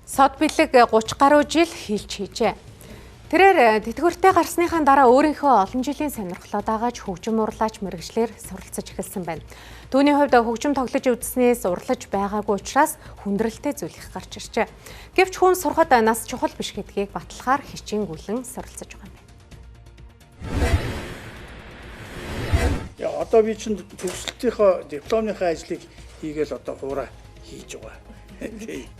Сод бэлэг 30 гаруй жил хилч хийжээ. Тэрээр тэтгэвртэй гарсныхаа дараа өөрийнхөө олон жилийн сонирхлоо дагаж хөгжим урлаач мэргэжлээр суралцаж эхэлсэн байна. Түүний хувьд хөгжим тоглож үзснээс урлаж байгаагүй учраас хүндрэлтэй зүйл их гарч иржээ. Гэвч хүн сурахад нас чухал биш гэдгийг батлахаар хичээнгүйлэн суралцаж байгаа юм байна. Одоо би чинь төгсөлтийнхөө дипломынхаа ажлыг хийгээл одоо хуурай хийж байгаа.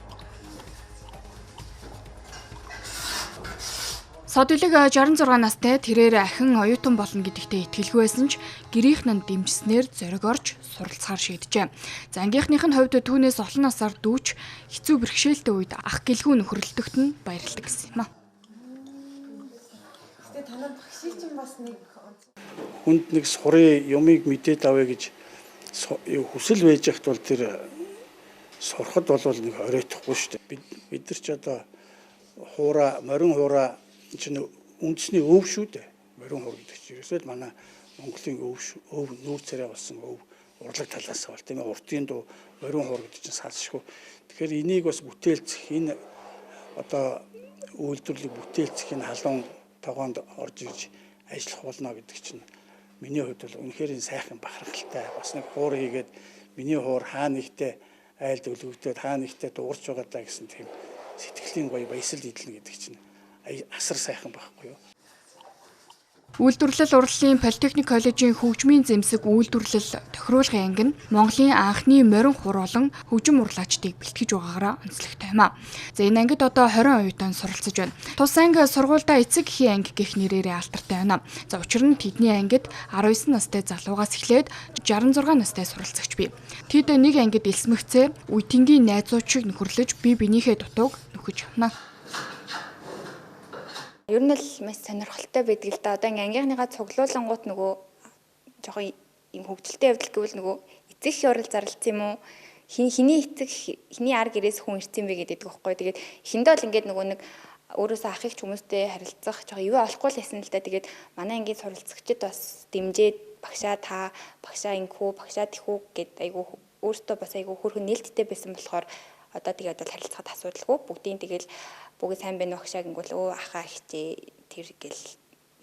Сод бэлэг 66 настай тэрээр ахин оюутан болно гэдэгтээ итгэлгүй байсан ч гэрийнх нь дэмжснээр зориг орж суралцахаар шийджээ. За ангийнхных нь хувьд түүнээс олон насаар дүүч хэцүү бэрхшээлтэй үед ах гэлгүй нөхөрлөлтөд нь баярлдаг гэсэн юм а. Гэтэ танай багшийн чинь бас нэг хүнд нэг сурын юмыг мэдээд авъя гэж хүсэл байж яхад бол тэр сурахад бол нэг оройтхгүй шүү дээ. Бид нар ч одоо хуурай, морин хуурай чинь үндэсний өв шүү дээ. Морин хуур гэдэг чинь ерөөсөө л манай Монголын өв нүүр царай болсон өв урлаг талаас бол тийм ээ, уртын дуу морин хуур гэдэг чинь салшгүй. Тэгэхээр энийг бас бүтээлцэх, энэ одоо үйлдвэрлэлийг бүтээлцэх энэ халуун тогоонд орж ирж ажиллах болно гэдэг чинь миний хувьд бол үнэхээр энэ сайхан бахархалтай. Бас нэг хуур хийгээд миний хуур хаа нэгтээ айлд өлгөгдөөд хаа нэгтээ дуурч байгаа даа гэсэн тийм сэтгэлийн гоё баясал идэлнэ гэдэг чинь асар сайхан байхгүй юу? Үйлдвэрлэл урлалын политехник коллежийн хөгжмийн зэмсэг үйлдвэрлэл тохируулгын анги нь Монголын анхны морин хур болон хөгжим урлаачдыг бэлтгэж байгаагаараа онцлогтой юм а. За энэ ангид одоо 20 оюутан суралцаж байна. Тус анги сургуульдаа эцэг эхийн анги гэх нэрээрээ алдартай байна. За учир нь тэдний ангид 19 настай залуугаас эхлээд 66 настай суралцагч бий. Тэд нэг ангид элсмэгцээ үеийнгийн найзууд шиг нөхөрлөж бие биенийхээ дутууг нөхөж явна. Ер нь л маш сонирхолтой байдаг л да. Одоо ингээ ангийнхныгаа цуглуулангууд нөгөө жоохон юм хөгжилтэй явдал гэвэл нөгөө эцэг их урал зарлцсан юм уу? Хиний эцэг хиний ар гэрээс хүн ирсэн бэ гэдэг байхгүй. Тэгээд эхэндээ бол ингээд нөгөө нэг өөрөөсөө ахыг ч хүмүүстэй харилцах жоохон ивэ олохгүй л байсан л да. Тэгээд манай ангийн суралцагчид бас дэмжээд багшаа та, багшаа ингэхүү, багшаа тэхүү гэд айгу өөртөө бас айгу хөрхөн нээлттэй байсан болохоор одоо тэгээд бол харилцахад асуудалгүй. Бүгдийн тэгэл бүгд сайн байна уу агшаа гингүүл өө ахаа хичээ тэр гэл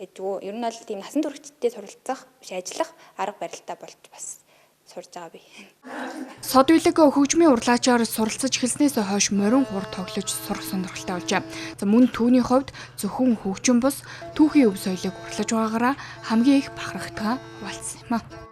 эжгүй. Ер нь бол тийм насан туршидтэй суралцах биш ажиллах арга барилтаа болж бас сурж байгаа би. Сод бэлэг хөгжмийн урлаачаар суралцаж эхэлснээс хойш морин хур тоглож сурах сонирхолтой болжээ. За мөн түүний хувьд зөвхөн хөгжим бус түүхийн өв соёлыг урлаж байгаагаараа хамгийн их бахархтгаа хуваалцсан юм а.